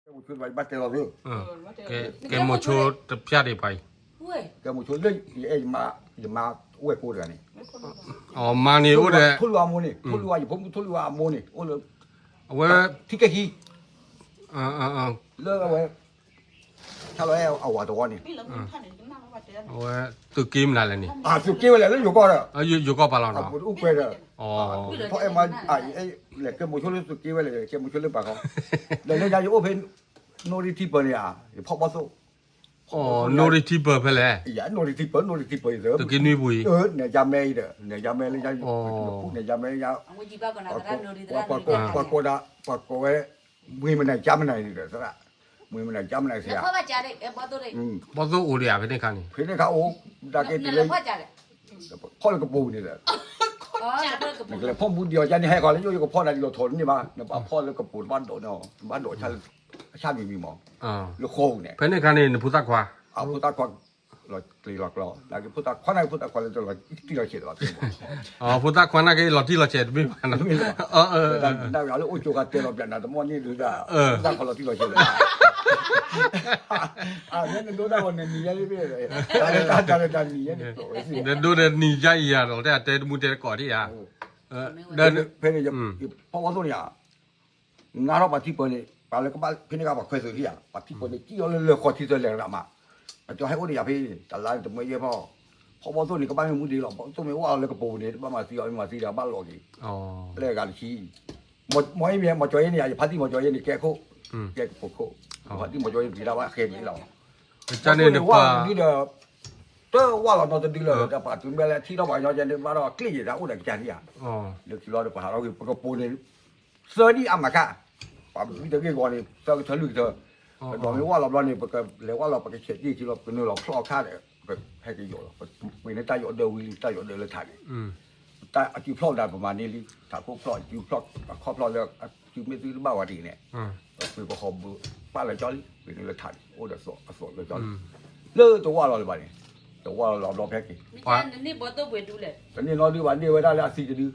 ကဲမိၤဆိတဖၣ် ယဘၣ်တဲလီၤသ့, ကဲမိၤဆိတဖၣ်ဒံးပှၤအံၤ, ကဲမိၤဆိလၢယအဲၣ်ယမါ, ယမါအိၣ်ဝဲကိးတဂၤန့ၣ်, အမါန့ၣ်အိၣ်ဒီး, ထိၣ်လွံၢ်ဝါအမိၢ်န့ၣ်, ထိၣ်လွံၢ်ဝါ ယဖိမုၣ်ထိၣ်လွံၢ်ဝါအမိၢ်န့ၣ် အိၣ်လၢ, အဝဲ, ထံကဲခံ, လၢအဝဲ ဆၣ်လီၤအဲၣ်အဝၤတဝီန့ၣ်, အဝဲသုးက့မနုၤလဲၣ်န့ၣ်, သုးက့ဝဲလဲၣ်လၢယိၤကီၢ်ဒီး, ယိၤကီၢ်ပာ်လီၤနီၤ, အိၣ်ကွဲဒီး, ထီၣ်အဲၣ်မါ, လဲၤကဲမိၤဆိလၢသုးက့ဝဲလဲၣ်, ကဲမိၤဆိလၢပာ်ခီ, ဒီးလၢညါယအိၣ်ဖဲ, နိၣ်ရံထံပၢၤန့ၣ်ဧါ, ယဖီၣ်ဘီၣ်သိၣ်, နိၣ်ရံထံပၢၤဖဲလဲၣ်, နိၣ်ရံထံပၢၤ, နိၣ်ရံထံပၢၤယသၢ, သုးက့နွံပူၤအံၤ, နဲၣ်ယါမဲအံၤဒီး, နဲၣ်ယါမဲလၢညါ, နဲၣ်ယါမဲလၢညါ, ပှၤကိးဒၣ်, ပှၤကိးဝဲ, မွေမနုၤကါမနုၤန့ၣ်ဒီး, မွေမနုၤကါမနုၤစ့ၢ်ဧါ, ဘီၣ်သိၣ်အိၣ်ဒံးဧါ ဖဲန့ၣ်အခါန့ၣ်, ဖဲန့ၣ်အခါအိၣ်, ဒၣ်က့ၤတုၤလၢ, ဖီၣ်လၢကပူၤန့ၣ်ဒီး, နကလဲၤဖီၣ်မူဒံးအီၤကါန့ၣ် ဟဲဃီလၢယိၣ်ယကဖီၣ်နၤဒ်လီၤထီၣ်တန့ၢ်ဘၣ်, နဘၣ်ဖီၣ်လၢကပူၤတဘၣ်ဒိးန့ၣ်, တဘၣ်ဒိးဆၣ်မံၤမံၤမး, လၢဃီပူၤန့ၣ်, ဖဲန့ၣ်အခါန့ၣ် နဖိသၣ်ခွါ, အဖိသၣ်ခွါ, လီၤကျဲၤလီၤကျီ, နကဖိသၣ်ခွါန့ၣ် ဖိသၣ်ခွါလၢတလီၤတံၢ်လီၤဆဲးဘၣ်, ဖိသၣ်ခွါန့ၣ်က့ၤလီၤတံၢ်လီၤဆဲးတမ့ၢ်ဘၣ်, နဝဲလၢအိၣ်ကၠိခါတဲလီၤပျးနၤတမီၢ်န့ၣ်ဒုးဒၣ်, ဖိသၣ်ခွါလီၤတံၢ်လီၤဆဲးလၢ နဒိတၢ်ဂီၤနနံၤညါန့ၣ်, တၢ်လၢတၢ်တၢ်လၢတၢ်နံၤညါန့ၣ်, နဒိဒီးနံၤညါအံၤယၤဒီး တဲအတဲတမူတဲတကိးဒံးဧါ, ဒီး, ဖဲန့ၣ်, ဖီၣ်ဘီၣ်သိၣ်န့ၣ်ဧါ, နါထီၣ်ပှၤထံပၢၤန့ၣ် ပှၤလၢကဘၣ်ဖဲန့ၣ်ကဘၣ်ခွဲးသုးလံဧါ, ပှၤထံပၢၤန့ၣ် ကံၣ်အီၤလၢလၢၢ်ဃီထံသၢလဲၤရးမး, အကၠီဟဲအိၣ်ဒီးယၤဖဲ, တလါန့ၣ်တမၢယဲၢ်ဖီၣ်, ဖီၣ်ဘီၣ်သိၣ်န့ၣ် ကဘၣ်မ့ၢ်မူဒံးလီၤ, ဘီၣ်သိၣ်မ့ၢ်ဝဲလၢကပူၤန့ၣ် တဘၣ်မၤသံအီၤ မ့ၢ်မၤသံဒီး ဘၣ်လီၤက့ၤ, လၢအဂၤတဆံ မ့ၢ်အံၤမ့ၢ် မီၤကၠီယဲန့ၣ် ယဖါတံၢ်မီၤကၠီယဲန့ၣ် ကဲခိၣ်, ကဲကပိာ်ခိၣ်, ယဖါတံၢ်မီၤကၠီယဲန့ၣ် က့ၤဒၣ်ဘၣ်ဃဲန့ၣ်လီၤ, တၢ်န့ၣ်န့ၣ်ပှၤဒ်ဒီး, တဝၢ်လီၤနီတဒုလၢၤ ဒီးပှၤတုၤမ့ၢ်လၢထံထီၣ်ပှၤကညီကဲန့ၣ် ဘၣ်ဒီးကျ့ၣ်ယဲၢ်တၢ်အိၣ်ဒီးကစၢ်န့ၣ်ဧါ, လၢခံလီၤဒီးပှၤဟးထီၣ်က့ၤ ပကပိာ်န့ၣ်, သၢနံၣ်အါမးခါ, ပှၤဘံတဂ့ၢ်ဂီၤန့ၣ် သၢကထၢလွံၢ်ကထၢ, ပဒီးမ့ၢ်ဝၢ်လီၤဘျီန့ၣ် ပကလဲၤဝၢ်လီၤ ပကဆဲးတ့ၢ်ခံလီၤ ပကနုာ်လီၤဖျီၣ်အခါဒီး, ပဟဲက့ၤယိာ်လီၤ, ပပှ့ၤန့ၢ်တၢ်ယီၤဒၢဝံၤလံ တၢ်ယီၤဒၢလၢထးန့ၣ် တၢ်အစုဖျီၣ်ဒၣ်ပမၤန့ၢ်လံ ထးခိၣ်ဖျီၣ် စုဖျီၣ် အခီၣ်ဖျီၣ်လၢအစုမ့ၢ်သုတဘၣ်ဝဲဒ်န့ၣ်, ပှ့ၤပဟီၣ်ဘုး ပာ်လၢကၠီလံ ပှ့ၤန့ၢ်လၢထးန့ၣ် အိၣ်ဒီးအသိးလၢကၠီလံ, လၢတဝၢ်လီၤလၢၤဘၣ်န့ၣ်, တဝၢ်လီၤလီၤဘျီဖဲက့ၤ, တန့ၢ်နီတဒုဘၣ် န့ၢ်ဝဲဒၣ်လၢအသံတဒု,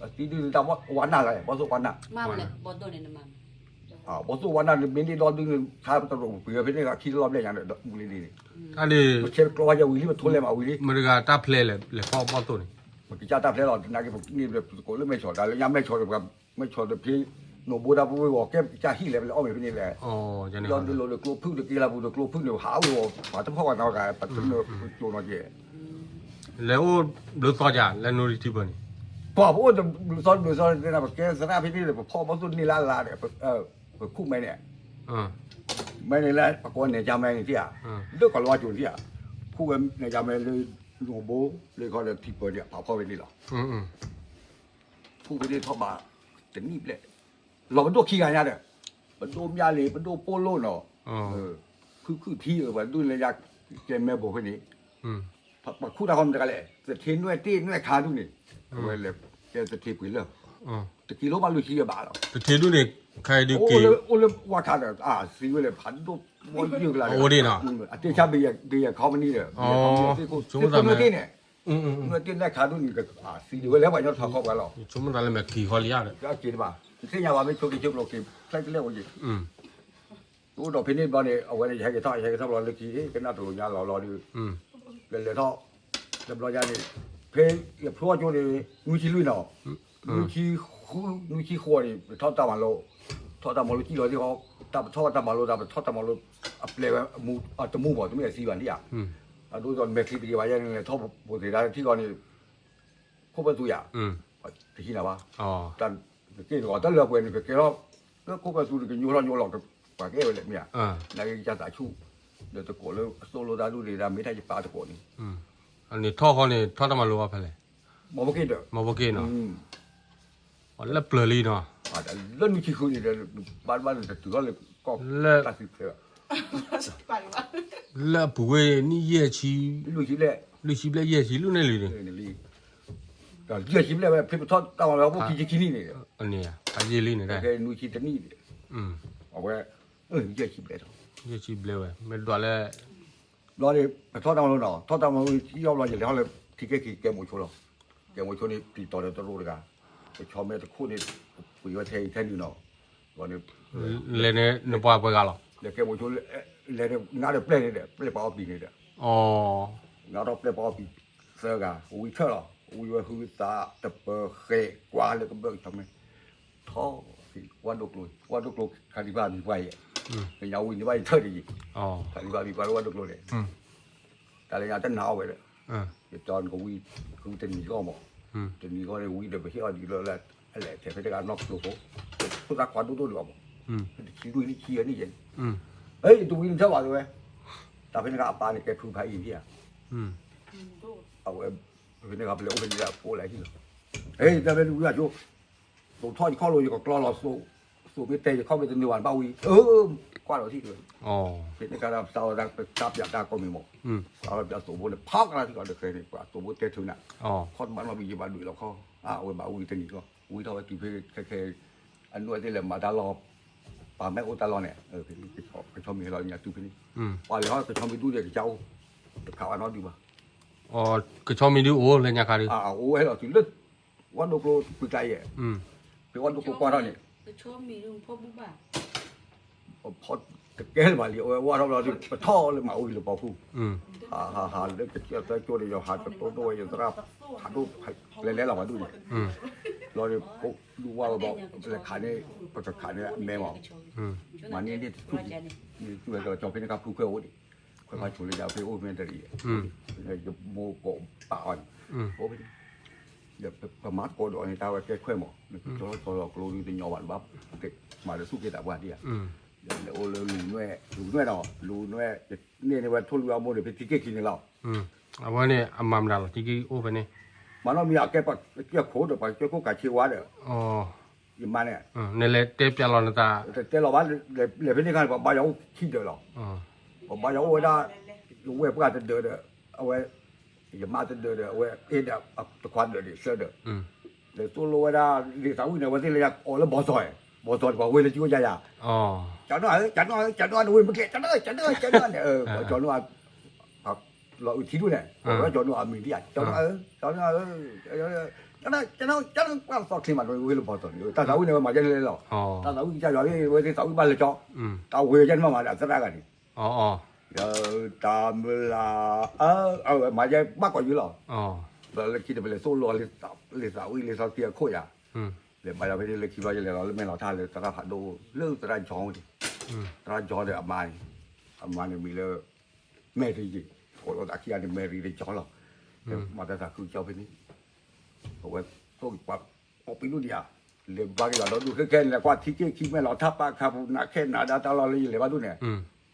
အသံဒုတၢ်ဝါနၢ်လီၤ ဘီၣ်သိၣ်ဝါနၢ် ဘီၣ်သိၣ်ဝါနၢ်န့ၣ် မ့ၢ်န့ၢ်ဒီဒုန့ၣ် ခါပတရိးပှ့ၤဝဲဖဲန့ၣ် ခံလီၤဘျဲၣ်ညါဒီး မူလံဒ်န့ၣ်, တၢ်န့ၣ် ပဆဲးကျိးဝဲယဝံၤလံ ပထိလဲၤမးဝံၤလံ, မတၤတဂၤတၢ်ဖျဲလဲၣ် လဲၤဖီၣ်ဘီၣ်သိၣ်န့ၣ်, ပကစၢ်တၢ်ဖျဲလီၤ သနာ်က့ပန့ၢ်ပသကိးလၢမဲၢ်ဆီး တၢ်လၢညါမဲၢ်ဆီးဒီး မဲၢ်ဆီးဒီးဖဲ နိၣ်ဘိတၢ်ပဝဲဂီၤကဲပကစၢ်ဟံၣ်လဲၣ် ပလဲၤအီၣ်မ့ၤဖဲန့ၣ်လဲၣ်, ဒီဒုလိၤဒီးကျိဖုၣ်ဒီးက့လၢပူၤဒီးကျိဖုၣ်န့ၣ် ဟးဝဲဂီၤ ပှၤတဖီၣ်ပှၤနီၤဂၤ ပတနၢၤပကၠိနီၤက့ လဲၤအိၣ်ဘျုးသီဒ်လဲၣ် နိၣ်ရံၣ်ထံပၢၤန့ၣ်, ပှၤပအိၣ်တဘျုးသီတဘျုးသီ သနာ်က့ ပဖီၣ်ဘီၣ်သိၣ်န့ၢ်လၢအလါဒီး ပခူၣ်မဲန့ၣ်, မဲန့ၣ်လၢပကိးနဲၣ်ကၠၢ်မဲန့ၣ်ဧါ, လၢကီၢ်လီၤကၠိၤန့ၣ်ဧါ, ခူၣ်ဝဲနဲၣ်ကၠၢ်မဲလၢ နိၣ်ဘိ လၢခီဒီးထံပၢၤန့ၣ် ပာ်ဖီၣ်ဝဲန့ၣ်လီၤ, ခူၣ်ဝဲန့ၣ်ထီၣ်ဘး တနံၣ်ဘျဲၣ်, လီၤပဒိၣ်ခံဂၤညါဒီး, ပဒိၣ်မၠၣ်လံ ပဒိၣ်ပိၢ်လိၣ်နီၤ, ဖုၣ်ခုၣ်ထံ ပှၤဒိၣ်လၢယၤ ကဲမဲဘိၣ်ဖဲန့ၣ် ပှၤခူၣ်တၢ်ဃီမတၤတဂၤလဲၣ် သထ့နွဲၣ်တ့ၢ်နွဲၣ်ခါဒူၣ်န့ၣ်, အဝဲလဲၤကဲသထ့ပှ့ၤလၢ, တကံလိဘၣ်လွံၢ်ဆံယဲၢ်ဘးလီၤ, တထ့ဒူၣ်န့ၣ် ခါအံၤဒုးက့ၤ, အိၣ်လၢဝါခါဒီး အသံဝဲလဲၣ် ဖးဒိၣ်ဘီယုၢ်ကလါဒီး, အတ့ၢ်ဆါဘ့ၣ်ယဲၢ်ခီပနံၣ်ဒီး, သ့ၣ်ခိၣ်နွဲၣ်တ့ၢ်န့ၣ်, နွဲၣ်တ့ၢ်နွဲၣ်ခါဒူၣ်န့ၣ် အသံဒံးဝဲလဲၣ်ပှၤကညီထီၣ်ခီပှၤလီၤ, ဆိကမိၣ်သးလၢမဲာ်ခံဃီလံဧါဒီး, က့ၤတဘၣ်, သ့ၣ်ညါဘၣ်မ့ၢ်ဆိက့ၤဆိကမိၣ်က့ၤ ဖျဲၣ်ကလဲၣ်အိၣ်က့ၤ တအိၣ်ဒီးဖဲန့ၣ်ဘျီန့ၣ် အဝဲန့ၣ် ယဟဲက့ၤထီၣ် ယဟဲက့ၤထီၣ်ဘျီလၢခံ ကနၣ်တလိၤညါလီၤလီၤဒီး လဲၤလဲၤထီၣ် တဘျီညါန့ၣ် ဖဲယဖျိအကၠိန့ၣ် နွံဆံလွံၢ်နီၤ နွံဆံဃု နွံဆံဃိးန့ၣ် ပထီၣ်တၢ်မၤလိ ထီၣ်တၢ်မၤလိကံၣ်လီၤသ့ၣ်ဃီ တၢ်ပထီၣ်တၢ်မၤလိ တၢ်ပထီၣ်တၢ်မၤလိ အပျဲၢ်ဝဲ တမူဘၣ် တမ့ၢ်အသံဘၣ်န့ၣ်ဧါ အဒိသိးမဲာ်ချံတဂ့ၤဘၣ်ယဲန့ၣ် လဲၤထီၣ်ဘိးသ့ၣ်တၢ်ထံၣ်ဃီန့ၣ် ခိၣ်ပၢၢ်သူယၤ တဟံးနၤဘၣ် တၢ်က့ၢ်တဂီၤတၢ်လၢပှဲၤန့ၣ် ကကဲထီၣ် လၢခိၣ်ပၢၢ်သူတကညိထီၣ်ညိလီၤ ပှၤကအဲၣ်ဝဲလဲၣ်မ့ၢ်ဧါ နာ်က့ကစၢ်သးဆူၣ် ဒီးတကိးလၢအသိၣ်လိတၢ်ဒူၣ်န့ၣ် မ့ၢ်တၢ်ယပၢ်တကိးန့ၣ် အန့ၣ်ထီၣ်ဃီန့ၣ် ထီၣ်တၢ်မၤလိဘၣ်ဖဲလဲၣ် မီၢ်ဘိက့ၢ်ဒီး မီၢ်ဘိက့ၢ်နီၤ လၢပျၢၤလံနီၤ လၢနွံဆံဃုန့ၣ်ဒီး ဘၣ်ဘၣ်န့ၣ်တတုၤထီၣ်လၢကီၢ်တၢ်စုထွဲဘၣ် လၢအပူၤဝဲနံၣ်ယဲၢ်ဆံ လွံၢ်ဆံဘျဲၣ် လွံၢ်ဆံဘျဲၣ်ယဲၢ်ဆံလွံၢ်န့ၣ်လံန့ၣ် ယဲၢ်ဆံဘျဲၣ်ဝဲ ဖဲပထီၣ်တၢ်မၤလိအပူၤခံဆံခံနံၣ်န့ၣ် ဖးယံာ်လံန့ၣ် နွံဆံတနံၣ်န့ၣ် အဝဲ ယဲၢ်ဆံဘျဲၣ်ထီၣ် ယဲၢ်ဆံဘျဲၣ်ဝဲ မ့ၢ်ဒွးလၢ ဘျီန့ၣ် ပထီၣ်တၢ်မၤလိနီၤ ထီၣ်တၢ်မၤလိ ယီဘျီ ယလဲၤထီၣ်လၢ ထံကဲခံ ကဲမိၤဆိလီၤ ကဲမိၤဆိန့ၣ် ပျံၤတီၤဒီးတရိတဂၤ ကဆီမဲတခိၣ်န့ၣ် ပှ့ၤဝဲထဲအံၤထဲနုၤနီၤ လဲၤန့ၣ်နပှၤပှဲၤဂၤလီၤ. လဲၤကဲမိၤဆိ လဲၤန့ၣ် နါဒီးပျဲၢ်န့ၣ်ဒီး ပျဲၢ်ပှၤအီပံၤန့ၣ်ဒီး နါထီၣ်ပျဲၢ်ပှၤအီပံၤသၢဂၤ ဝံထၢၣ်လီၤ. ဝံဝဲဟုသးတပၢၤဃဲကွၢ်လၢကဘၢၣ်ကဆီမ့ၢ် ထီၣ်ဝဲဒိၣ်ကျိ ဝဲဒိၣ်ကျိခါဒံးဘၣ်မံၤပှၢ်ယဲၢ် ကညီဝံန့ၢ်ဘၣ်ယထၢၣ်တယံၤ ခါဒံးဘၣ်မံၤပှၢ်လၢဝဲဒိၣ်ကျိန့ၣ် တၢ်လၢညါတနာ်အီၤဝဲဒီး ယတဲနကဝံ ဃုတနံၤဂီၢ်မး တနံၤဂီၢ်န့ၣ် ဝံဒီးပဟ့ၣ်အီၤဒ်လၢ အလဲၤထဲဖဲတဂၤနီၢ်ကျိဖိ ဖိသၣ်ခွါဒိၣ်ဒိၣ်ဒံးအီၤမး တဆံလွံၢ်နံၣ်ဆံယဲၢ်နံၣ်ယဲၢ်နံၣ် တဝံနထၢၣ်ဘၣ်တဲဝဲ တၢ်ဖဲန့ၣ်ကအပၢ်န့ၣ်ကဲဖုဖးအံၤန့ၣ်ဧါ အဝဲ ဖဲန့ၣ်ကပလဲၤအိၣ်ဖဲန့ၣ်ဒီးအဖိလၢဟံၣ်လီၤ တၢ်ဖဲန့ၣ်ဝံအဆိ သိးထီၣ်ယခီၣ်လိာ်ယကကျီလီၤ သိးမ့ၢ်တဲယခီၣ်မ့ၢ်တနုာ်ဘၣ်နဘၣ်ဝံ ကွၢ်လီၤထံၣ်တဲဝဲ ဖဲန့ၣ်ကဒီးပသးဝဲဒၣ်ပသးပျးတၢ်ကိးမံၤမး သးဝဲပျးသိးဖိန့ၣ် ဖီကလါထံကီၢ်ဒီးဃဲန့ၣ် ပှၤသိးဖိတဲထုးနၤ ခီၣ်တဘၣ်နီတမံၤယဘၣ်ဒွးလီၤခီၣ် အဝဲဘၣ်ဝံတနံၤကီၢ် ဝံထီၣ်ဝဲတုၤဖဲခဲခဲ အနွဲၣ်သ့ၣ်လဲၤမၤတၢ်လီၢ် ပှၤမ့ၢ်အိၣ်တၢ်လီၢ်န့ၣ် ကဆီမံၤဟဲလီၤညါတုၤဖဲန့ၣ် ပှၤလဲၤဟီၣ်ကဆီမံၤဒူၣ်ဒီးကစၢ်အိၣ် တခးဝဲနီတဒုဘၣ် ကဆီမံၤဒုအိၣ်လၢညါခါဒီး အိၣ်ဝဲလီၤတုၤလၢ ဝဲဒိၣ်ကျိပူၤကျါယဲၢ် ဖဲဝဲဒိၣ်ကျိကွၢ်ထီၣ်န့ၣ် ဖီတကဲလၢၤဘၣ်လံ အဝဲဝဲထီၣ်ဘျီဒီး ပထီၣ်လၢမၤဝံၤလၢပီၤဖူ ဟးဟးဟးလၢကစၢၢ်သၢကၠိဒီး ယဟးတတိၢ်ဒိၣ်ဝဲယသရၣ် ဖးဒိၣ်လဲၤလဲၤလီၤဖးဒိၣ်န့ၣ် ဘျီဒီး ဒူဝါဝဲဘၣ် လဲၤခးန့ၣ် ပကခးန့ၣ်အမဲမး မၤန့ၢ်န့ၢ်တထူၣ် န့ၣ်တူၢ်ဝဲကလီၤကၠီဖဲန့ၣ်ကဖုခွဲးအိၣ်ဒံး ခွဲးဖးဆိလၢယၤဖဲအိၣ်ဖဲတရံး ယမိၢ်ကိးပာ်အီၤန့ၣ် အိၣ်ဖဲန့ၣ် ဒီးပမၤသကိးဒီးအီၤန့ၣ် တၢ်ဝဲကဲခွဲးမး နကကၠီလီၤကၠီလီၤကျိဒုတညီဘၣ် နဘၣ်မၤလၢသူၣ်က့သးပှၢ်ဒံးဧါ ဒီးအိၣ်လၢလူၤနွဲၣ် လူၤနွဲၣ်ဒီး လူၤနွဲၣ် န့ၢ်န့ၢ်ဝဲထိၣ်လွံၢ်အမိၢ်န့ၣ် ဖဲထံက့ၢ်ခံန့ၣ်လီၤ အဝဲန့ၣ်အမၤမတၤလီၤ ထံက့ၢ်အိၣ်ဖဲန့ၣ် မၤနီၢ်မံၤအကဲပှၤကဲခိၣ်ဒီးပှၤကဲခိၣ်ကးဆ့ဝါဒီး ယမါန့ၣ် နလဲၤတဲပျးလီၤနသး တတဲလီၤဘၣ် လဲၤဖဲန့ၣ်ခါန့ၣ် ပှၤဘါယွၤအိၣ်ခံဒၢးလီၤ ပှၤဘါယွၤအိၣ်ဝဲဒၣ် ယဝဲၢ်ပှၢ်တဒၢးဒီး အဝဲ ယမါတဒၢးဒီး အဝဲအဲၣ်ဒီးတခွါဒၢးန့ၣ် သၢဒၢး လဲၤသိၣ်လိဝဲဒၣ် လံာ်သးဝံၣ်န့ၣ် အဝဲသ့ၣ်လၢယအီၤလၢဘီစီၣ် ဘီစီၣ်န့ၣ် ပှၤဝဲလၢကၠိယါယါ ကၠီနီၢ်ဧၢ ကၠီနီၢ်ဧၢ ကၠီနီၢ်ဧၢ နဝဲမ့ၢ်ကျဲ ကၠီနီၢ် ကၠီနီၢ် ကၠီနီၢ်န့ၣ် ကၠီနီၢ် လီၤအုးထံဒူၣ်န့ၣ် ကၠီနီၢ်အမံၤဒံးဧါ ကၠီနီၢ်ဧၢ ကၠီနီၢ်ဧၢ ကၠီနီၢ် ကၠီနီၢ် ပှၤသီချ့မး နဝဲလၢဘီစီၣ်န့ၣ် တၢ်သးဝံၣ်န့ၣ် ဝဲမၤယဲလဲၣ်လီၤ တၢ်သးဝံၣ်ကစၢ်ယွၤ ဝဲသ့ၣ်သးဝံၣ်ဘၣ်လၢကၠီ တၢ်ဝဲယဲန့ၣ်မးမးဒီး အသရၣ်ဂၤန့ၣ် တၢ်မုၢ်လၢ် အဝဲမၤယဲဘၣ်ကိးယုၢ်လီၤ လၢခံဒီးပလဲၤသိၣ်လိအီၤ လံာ်သးဝံၣ်လံာ်စီဆှံအခိၣ်ယါ လဲၤဘါယွၤဖဲန့ၣ်လၢခံဘျီ ယလဲၤလီၤလၢမဲာ်လီၤထါလၢသရၣ်ဖးဒိၣ် လၢသရၣ်ကၠီန့ၣ် သရၣ်ကၠီဒီးအမါန့ၣ် အမါန့ၣ်မံၤလၢ မဲရံယ့ၤ ကိးလီၤသးခံဂၤန့ၣ် မဲရံဒီးကၠီလီၤ မၤတၢ်သးခုကၠီဖဲန့ၣ် အဝဲသိၣ်ပှၤ အီပံၤဒိၣ်ဒံးဧါ လဲၤဘါက့ၤယွၤဒီဒူၣ်ခဲခဲန့ၣ် လဲၤကွၢ်ထံက့ၢ်ခံမဲာ်လီၤထါပာ်ခါပူၤ နးခဲနးဒါတၢ်လီၢ်လၢယလဲၤဘၣ်ဒိၣ်န့ၣ်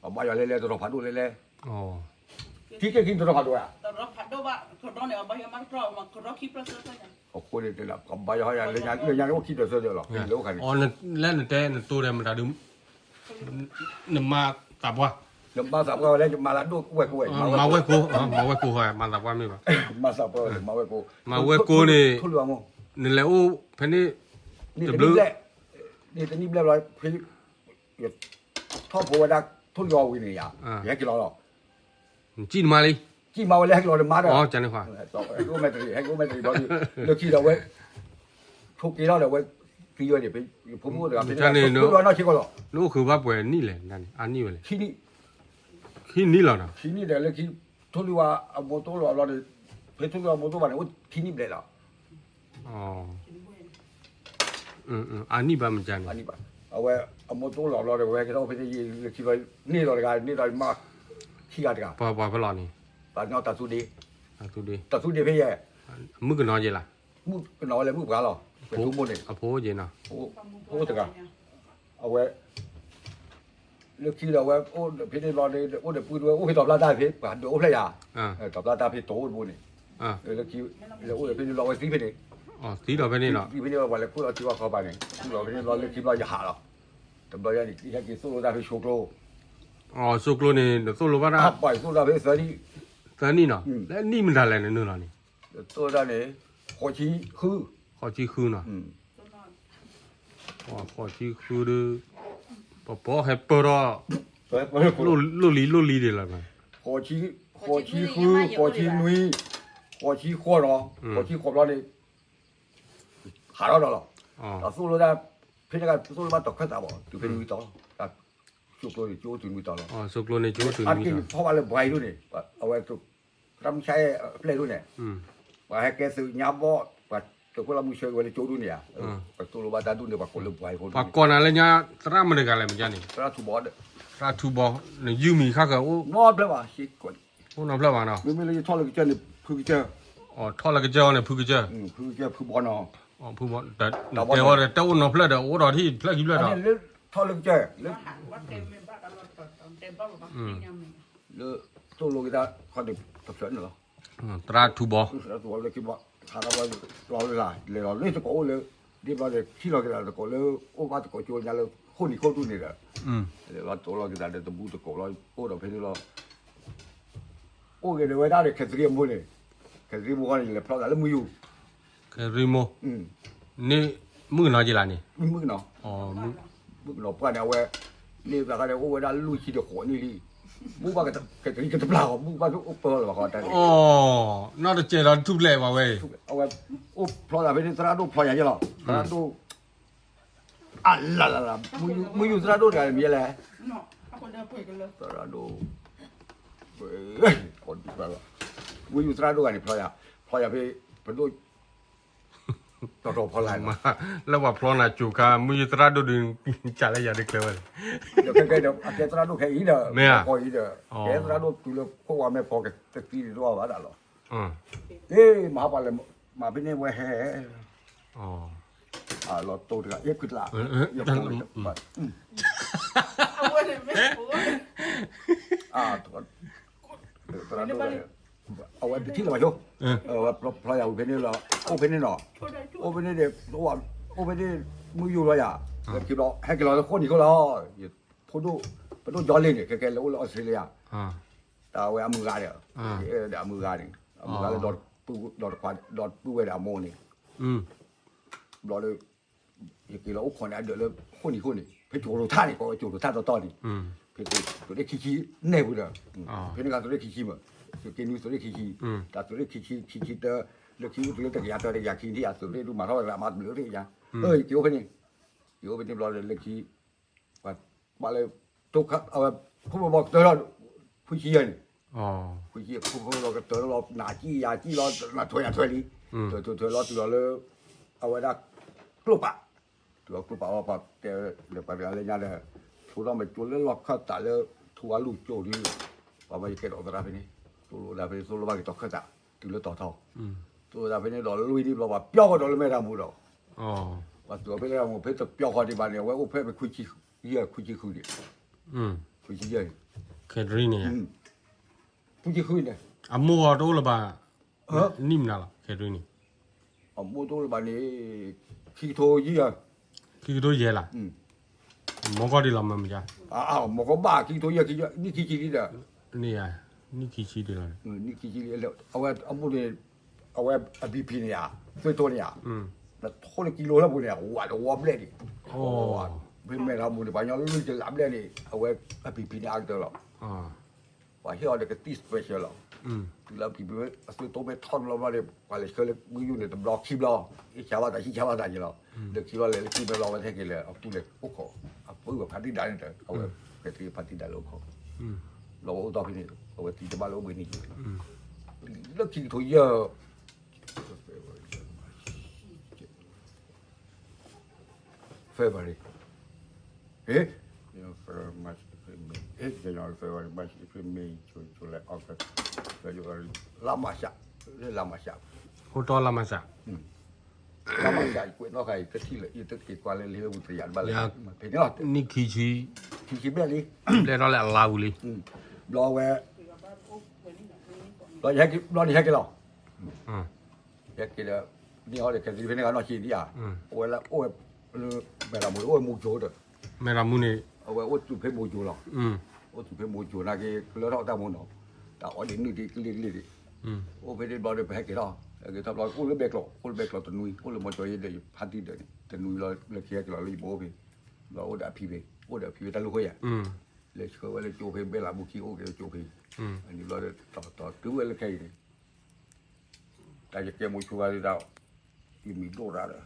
အဘါယွၤလဲၤလဲၤတရီၤဖးဒိၣ်လဲၤလဲၤ ထံက့ၢ်ခံတရီၤဖးဒိၣ်ဧါ အဃိန့ၣ်တဲလၢ ကဘါယွၤဟီယၤ လၢညါန့ၣ်အိၣ်ခံဒၢးသၢဒၢးလီၤ လၢအိၣ်ခါန့ၣ် လၢနတဲနတိၤဒီးမတၤဒု နမၤသးပှၢ် နမၤသးပှၢ်ဝဲလၢ ယမၤလၢဒိၣ်ဝဲၢ်ကိဝဲ မၤဝဲၢ်ကိ မၤဝဲၢ်ကိဟီ မၤသးပှၢ်မ့ၢ်ဘၣ် မၤသးပှၢ်ဝဲ မၤဝဲၢ်ကိန့ၣ် နလဲၤအိၣ်ဖဲန့ၣ် တဘျုး န့ၣ်တနံၣ်ဘျဲၣ်ဘျီ ဖဲ ထီၣ်ဖိဝဲဒၣ် ထိၣ်လီၤဝံၤန့ၣ်ယါ ယဟဲက့ၤလီၤလီၤ နစံၣ်နမါလံ စံၣ်မါဝဲလၢဟဲက့ၤလီၤနမါဒီး ဟဲက့ၤအိၣ်မဲာ်တရံး ဟဲက့ၤအိၣ်မဲာ်တရံးဘျီ လၢခံဒီးဝဲ ဆိးက့ၤလီၤဒီးဝဲ သံဝဲန့ၣ် ဖဲယဖိမုၣ်တဂၤဖဲန့ၣ် ဆိးက့ၤလီၤနီၢ်ဆံးကီးလီၤ နအိၣ်ဃုာ်ဘၣ်ပှဲၤနံၣ်လဲၣ် အါနံၣ်ဝဲလဲၣ် ခံနံၣ် ခံနံၣ်လီၤနီၤ ခံနံၣ်ဒီးလၢခံ ထိၣ်လွံၢ်ဝါအမိၢ်သိၣ်လီၤဘျီဒီး ဖဲထိၣ်လွံၢ်ဝါမိၢ်သိၣ်ဘၣ်န့ၣ် အိၣ်ခံနံၣ်ဘျဲၣ်လီၤ အါနံၣ်ဘၣ်မတၤန့ၣ် အဝဲအမိၢ်သိၣ်လီၤဘျီဒီး ဝဲကထီၣ်ဖဲန့ၣ် ယလၢခံဘျီ န့ၢ်လီၤတဂၤ န့ၢ်လီၤမါခံဂၤတဂၤ ပှၤပှၤဖဲလီၤန့ၣ် ပှၤကညီတၢ်သူဒ့ တၢ်သူဒ့ တၢ်သူဒ့ဖဲယဲ မုၣ်ကနီၤယဲလီၤ မုၣ်ကနီၤဝဲလၢမုၣ်ပှၢ်လီၤ ပသူမိၢ်န့ၣ် အဖိယဲနီၤ ဖိတဂၤ အဝဲ လၢခံဒီးဝဲအိၣ်ဒီးဖဲန့ၣ်ဘျီန့ၣ် အိၣ်ဒီးပုၢ်ဝဲ အိၣ်ဖဲတီၤပျၢ်တၢ်ဖဲ ပှၤဒုးအိၣ်ဖျဲၣ်ယၤ တီၤပျၢ်တၢ်ဖဲတီအိၣ်တဘိန့ၣ် လၢခံ လဲၤအိၣ်ဒီးဖဲန့ၣ်ဘျီဝဲသံဖဲန့ၣ် သံဒီးဖဲန့ၣ်လီၤ သံဖဲန့ၣ်ဘျီ ပှၤလဲၤခိၣ်လီၤထံဝါခီပၤန့ၣ် ခိၣ်လီၤဖဲန့ၣ်ဘျီလၢခံဘျီယဟးလီၤ တဘျီယဲန့ၣ် ယဟဲက့ၤသိၣ်လိတၢ်ဖဲဆိကျိ သိကျိန့ၣ် နသိၣ်လိဘၣ်တၢ် ပှၤသိၣ်တၢ်ဖဲသၢနံၣ် သၢနံၣ်နီၤ လၢနံၣ်မတၤလဲၣ်နနုာ်လီၤန့ၣ် သိၣ်တၢ်န့ၣ် ဃိးဆံဃု ဃိးဆံဃုနီၤ ဃိးဆံဃုဒီး ပပီဟဲပၢၢ်ထီၣ် လိၣ်လံလိၣ်လံဒံးလီၤ ဃိးဆံဃု ဃိးဆံနွံ ဃိးဆံဃိးဒီး ဃိးဆံဃိးဘျီန့ၣ် ဟးထီၣ်ဒီးလီၤ တၢ်သိၣ်လိတၢ် ဖဲန့ၣ်ကသိၣ်လိဘၣ်တီၤခၢၣ်သးဘၣ် တုၤဖဲန့ၣ်ဝံၤတီၤ, တၢ် သိကျိန့ၣ် ကၠိအိၣ်တုၤနွံတီၤလီၤ. အါတက့ၢ်ယဖီၣ်ဘၣ်လၢဘှါအံၤဒိၣ်န့ၣ် အဝဲ သရၣ်မုၢ်ဆါအပျဲၢ်ဒိၣ်န့ၣ် ပှၤဟဲကဲသုးညါဘီၣ် ပှၤသုးခိၣ်လၢမုၢ်ဆၢက့ၤဝဲလၢကၠိဒိၣ်န့ၣ်ဧါ, ပသိၣ်လိဘၣ်တၢ်ဒိၣ်န့ၣ် ပှၤကိးလၢဘှါအံၤဖိဒိၣ်န့ၣ်, ပှၤကိးနၤလၢညါ သရၣ်မတၤတဂၤလဲၣ်မ့ၢ်န့ၣ်, သရၣ်ထူဘီဒီး, သရၣ်ထူဘီ, နယုၢ်မံၤခါဃၢၤအိၣ်, နီတဖျၢၣ်ဘၣ်, အိၣ်နီတဖျၢၣ်ဘၣ်နီၤ, မ့မ့ၢ်လၢယထီၣ်လၢကစၢၢ်န့ၣ် ဖုကစၢၢ်, ထီၣ်လၢကစၢၢ်အီၤန့ၣ် ဖုကစၢၢ်, ဖုကစၢၢ် ဖုဘီနီၤ, ဖုဘီ, တဲဝဲဒီး တၢ်အိၣ်နီတဖျၢၣ်ဒီး အိၣ်ဒီးထံၣ်ဖျၢၣ်ခံဖျၢၣ်ဒီး, ထီၣ်လၢကစၢၢ်, လၢ လၢသိၣ်လိက့ၤတၢ်ခီန့ၣ် တဖျၢၣ်န့ၣ်လီၤ, သရၣ်ထူဘီ, သရၣ်ထူဘီလၢခံဘီ, ဆါတၢ်ဘီလီၤလၢ်လၢ် လဲၤလီၤလၢသကိးအိၣ်လၢ, ဒ်ဘျီဒီး ထံၣ်လီၤက့ၤသးသကိးလၢ အိၣ်ဘၣ်သကိးကၠိညါလၢ ဃိၣ်နံၤခိၣ်ဒူၣ်န့ၣ်ဒီး, လဲၤလီၤတိၢ်လီၤက့ၤသးဒီးတဘူးသကိးလီၤ အိၣ်ဒီးဖဲန့ၣ်လီၤ, အိၣ်ဂ့ၤဒီးဝဲဒၣ်ဒီး ခဲသရံအမိၢ်န့ၣ်, ခဲသရံမိၢ်ဃီန့ၣ် လဲၤဖျီသးလၢမုၢ်ယူၤ, ခဲသရံမိၢ်, န့ၣ်, မုၣ်ကနီၤက့ၤလၢန့ၣ်, မုၣ်ကနီၤ, မုၣ်ကနီၤပှၢ်န့ၣ် အဝဲ, န့ၣ်သးခါန့ၣ် အိၣ်ဝဲဒၣ်လွံၢ်ဆံဒီးဃိးနံၣ်လံ, မုၢ်ဘၣ်ကတပျၢ်အီၤ မုၢ်ဘၣ်အိၣ်ပၢလီၤဘၣ်ဃီတၢ်န့ၣ်, နီၢ်တစဲးဒီးထူၣ်ဖျဲးပှၤဝဲအံၤ, အဝဲ, အိၣ်ဖျီသးဖဲန့ၣ် သရၣ်ဒိၣ်ဖျီယၤယဲလီၤ, သရၣ်ဒိၣ်, အလလလ, မုၢ်ယူၤသရၣ်ဒိၣ်တဂၤန့ၣ်မ့ၢ်လဲၣ်, သရၣ်ဒိၣ် မုၢ်ယူၤသရၣ်ဒိၣ်ဂၤန့ၣ် ဖျီယၤ, ဖျီယၤဖဲ, ပဒိၣ်, တီတီဖီလာ်, လၢပှၤဖျီနၤကၠိခါ မုၢ်ယူၤသရၣ်ဒိၣ်ဒုး, ကၢ်လၢယၤဒုးကျဲဝဲလဲၣ်, အကဲသရၣ်ဒိၣ်ခဲအံၤဒီး, မ့ၢ်ဧါ, ကီအံၤဒီး, ကဲသရၣ်ဒိၣ်တုၤလၢခိၣ်ဝါမဲာ်ဖီကသံတဒိၣ်ဘၣ်ဒၣ်လီၤ, မၤဟးပှၤလဲၤ, မၤဖဲန့ၣ်ဝဲဟဲ လီၤတိၢ်တဂၤ အ့ၣ်ခွံတလး, သရၣ်ဒိၣ်, အဝဲတထံၣ်လၢၤဘၣ်ဆိ, ဝဲဖျီယၤဝံၤဖဲန့ၣ်လီၤ, အိၣ်ဖဲန့ၣ်နီၤ, အိၣ်ဖဲန့ၣ်ဒီး, အိၣ်ဖဲန့ၣ်, မုၢ်ယူၤလီၤယၤ, ဟဲက့ၤလီၤလၢဃိၣ်နံၤခိၣ်လီၤ, ဖိဒိၣ်, ပဒိၣ်ကၠီလ့ၣ်န့ၣ် ခဲကဲလၢအိၣ်လၢအီစထြ့လယါ, တၢ်ဝဲအမုၢ်ဂၤဒီး, ဒီးအမုၢ်ဂၤန့ၣ်, အမုၢ်ဂၤလၢ, ဒီးတခွါ, ဒီးပုၢ်ဝဲၢ်ဒီးအမိၢ်န့ၣ်, ဘျီဒီး ယက့ၤလီၤအိၣ်ခိးန့ၣ် အဒၢးလၢဃိၣ်နံၤခိၣ်န့ၣ် ဖဲကၠိရိၤထၣ်န့ၣ် ကိးဝဲကၠိရိၤထၣ်တီတီန့ၣ်, ဖဲသုးရ့ၣ်ခံဆံန့ၣ်ဝံၤဒီး, ဖဲန့ၣ်ကသုးရ့ၣ်ခံဆံမး, သုးက့နွံသုးရ့ၣ်ခံဆံ, တၢ်သုးရ့ၣ်ခံဆံ ခံဆံတၢ, လၢခံအိၣ်တုၤလၢတကယၤတၢတကယၤခံန့ၣ် အသုးရ့ၣ်ဒုးမၤထီၣ်ဝဲဒၣ်မၤတဘျုးရ့ၣ်ညါ, ယက့ၤအိၣ်ဖဲန့ၣ်, ယက့ၤအိၣ်ဖဲန့ၣ်ဘျီဒီးလၢခံ ပှၤဘၣ်လၢ, အဝဲ, ခိၣ်ဖျိဘီကတၢၢ်လီၤ, ခွံဆံယဲၢ်န့ၣ်, ခွံဆံ ခိၣ်ဖျိဘီကတၢၢ်လီၤ နၤကံၣ်ယၤကံၣ်လီၤ နၤထွဲယၤထွဲလံ, ထွဲထွဲထွဲလီၤတုၤလီၤလၢ, အဝဲဒၣ်, ကျိၣ်ပာ်, တုၤလီၤကျိၣ်ပာ်လီၤပှၤတဲ, လၢပှၤတဂၤလၢညါဒီး, ဆိထီၣ်မ့ၢ်ကၠိလၢလီၢ်ခၢၣ်သးလၢ, ထူဝါလူၢ်ကၠိဒုး, ပှၤဘၣ်ယကဲထီၣ်သရၣ်ဖဲန့ၣ်, သိၣ်လိဒၣ်ဖဲန့ၣ် သိၣ်လိဘၣ်က့ၤတီၤခၢၣ်သး, တုၤလၢတီၤထီ, သိၣ်လိဒၣ်ဖဲန့ၣ်ဒီးလွံၢ်နံၣ်ဘျီပှၤပျီဃီဒီးလၢမဲၢ်တၢ်မူဒီး ပှၤသုးအီၤဖဲလၢမဲၢ်တၢ်မူ ဖဲတပျီဃီဒံးဘၣ်န့ၣ် အဝဲအိၣ်ဖဲမ့ၢ်ခွံဆံယဲၢ် ခွံဆံဃုန့ၣ်, ခွံဆံယဲၢ်န့ၣ်, ခွံဆံဃုန့ၣ်, အမိၢ်အီၤတအိၣ်လၢၤဘၣ်, နံၣ်မနုၤလီၤ ခဲဒုန့ၣ်, အမိၢ်တအိၣ်လၢၤဘၣ်န့ၣ်, ခံကထိယဲၢ်, ခံကထိယဲၢ်လီၤ, မီကီၢ်ဒံးလီၤမ့ၢ်မ့ၢ်, မီကီၢ်ဘၣ်ခံကထိယဲၢ် နံၣ်ခံဆံလံဒီး, နံၣ်, နံၣ်ခံဆံဒံးလီၤ, နံၣ်ခံဆံလံ, အဝဲအမိၢ်န့ၣ်, အဝဲအBPန့ၣ်ဧါ, သွေးတိုးန့ၣ်ဧါ, နထိလၢကံလိလၢပူၤန့ၣ် ဝးတဝီဘျဲၣ်န့ၣ်, ဖဲမဲၢ်တၢ်မူန့ၣ် ပှၤကညီလွံၢ်ကလးဘျဲၣ်န့ၣ် အဝဲအBPန့ၣ်အါကတၢၢ်လီၤ, ပှၤဟ့ၣ်အီၤဒီးကသံၣ် special လီၤ, တုၤလၢအBP အသွေးတိုးမ့ၢ်ထီၣ်တဘျီဘျီန့ၣ် ပှၤလဲၤဆှၢလၢမုၢ်ယူၤန့ၣ် တဘျီခံဘျီ, ဆံဆါဘၣ်တၢ် ဆံဆါဘၣ်တၢ်က့ၤလီၤ, ဒီးခံဘျီလဲၤလၢခံဘျီလီၤ အဝဲဟဲက့ၤလၢအပူၤလဲၤအိၣ်ခိး, အပုၢ်အဖါတံၢ်ဒါန့ၣ်ဒီး အဝဲဖဲသ့ၣ်ဖါတံၢ်ဒါလၢအိၣ်ခိး, လီၤဝဲအိၣ်တီၢ်ဖဲန့ၣ် အဝဲသံတဘၣ်လၢအိၣ်ဘှံးနံၤ, လၢခံကထိယဲၢ် February, February, March, April, May, January, February, March, April, May, June, July, August, February, လါမၢ်ၡး, လါမၢ်ၡး, ဟိတီလါမၢ်ၡး, လါမၢ်ၡး ယကွဲးနီၣ်ဃာ် ယတထံၣ်လၢ ယတက့ၤကွၢ်လၢလ့ဝဲပူၤတယၤတဘၣ်လၢ, ဖဲန့ၣ်လီၤ, နံၣ်ခံဆံ, ခံဆံဘျဲၣ်လံ, ဘျဲၣ်ထီၣ်လၢအလါပူၤလံ, ဘျီဝဲ, ဘျီန့ၣ်ဟဲက့ၤလီၤ ဟဲက့ၤဒီး, န့ၢ်အီၤဒီး ခဲသံဖဲန့ၣ်ဂၤနီၢ်ဆံးဒံးဧါ, အိၣ်ဝဲလၢအိၣ်ဝဲ, မဲၢ်တၢ်မူန့ၣ် အိၣ်ဝဲမိၤကၠိဒီး, မဲၢ်တၢ်မူန့ၣ်, အဝဲအိၣ်တုၤဖဲမိၤကၠိလီၤ, အိၣ်တုၤဖဲမိၤကၠိနာ်က့ ကလၢထီၣ်တၢ်မူနီၤ, တၢ်အီၣ်ဒံးနုၢ်ဒံးကလ့ၢ်ကလ့ၢ်ဒံး, အိၣ်ဖဲန့ၣ်ဘျီဒီး ပဟဲက့ၤထီၣ်, ဟဲက့ၤထီၣ်ဘျီ အိၣ်လၢဘဲကျိး အိၣ်လၢဘဲကျိးတနွံ အိၣ်လၢမီၤကၠီယဲဒီး ယဖါတံၢ်ဒီးန့ၣ် တနွံလီၤ လၢခံဟဲက့ၤလီၤလၢယဘိအိၣ်ဖဲ, ဘျီအိၣ်ဒီးအဖံဖဲ, အိၣ်ဒီးအဖံဖဲတၢ်လူၢ်ခိၣ်ယၤ, လဲၤဆှၢဝဲလၢကၠိဖဲဘဲလးမူခံ အိၣ်က့ၤလၢကၠိဖဲ, အန့ၣ်ဘျီဒီး တီၤတီၤတုၤဝဲလၢခဲအံၤန့ၣ်, တၢ်ယကဲမိၤဆိဂၤဒ်တၢ်, ယမံၤဒိၣ်တၢ်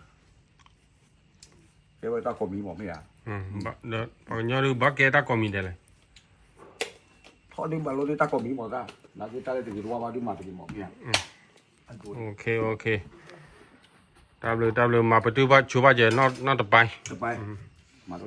ဒီး ကဲဝဲတၢ်ကိးမံၤမးမ့ၢ်ဧါ, ဒီးပှၤကညီဒုးဘၣ်ကဲတၢ်ကိးမံၤဒဲးလဲၣ်, ထီၣ်ဒုးဘၣ်လိဒုးတၢ်ကိးမံၤမးတၢ်, နာ်က့တၢ်လၢတဂ့ၤတဝါဘၣ်ဒုးမၤတဂ့ၤမးမ့ၢ်ဧါ, တၢ်ဘျုးတၢ်ဘျုး မၤပတုာ်ဘၣ်ဆိဘၣ်ကဲနီၢ်တပၤ, တပၤ, မၤ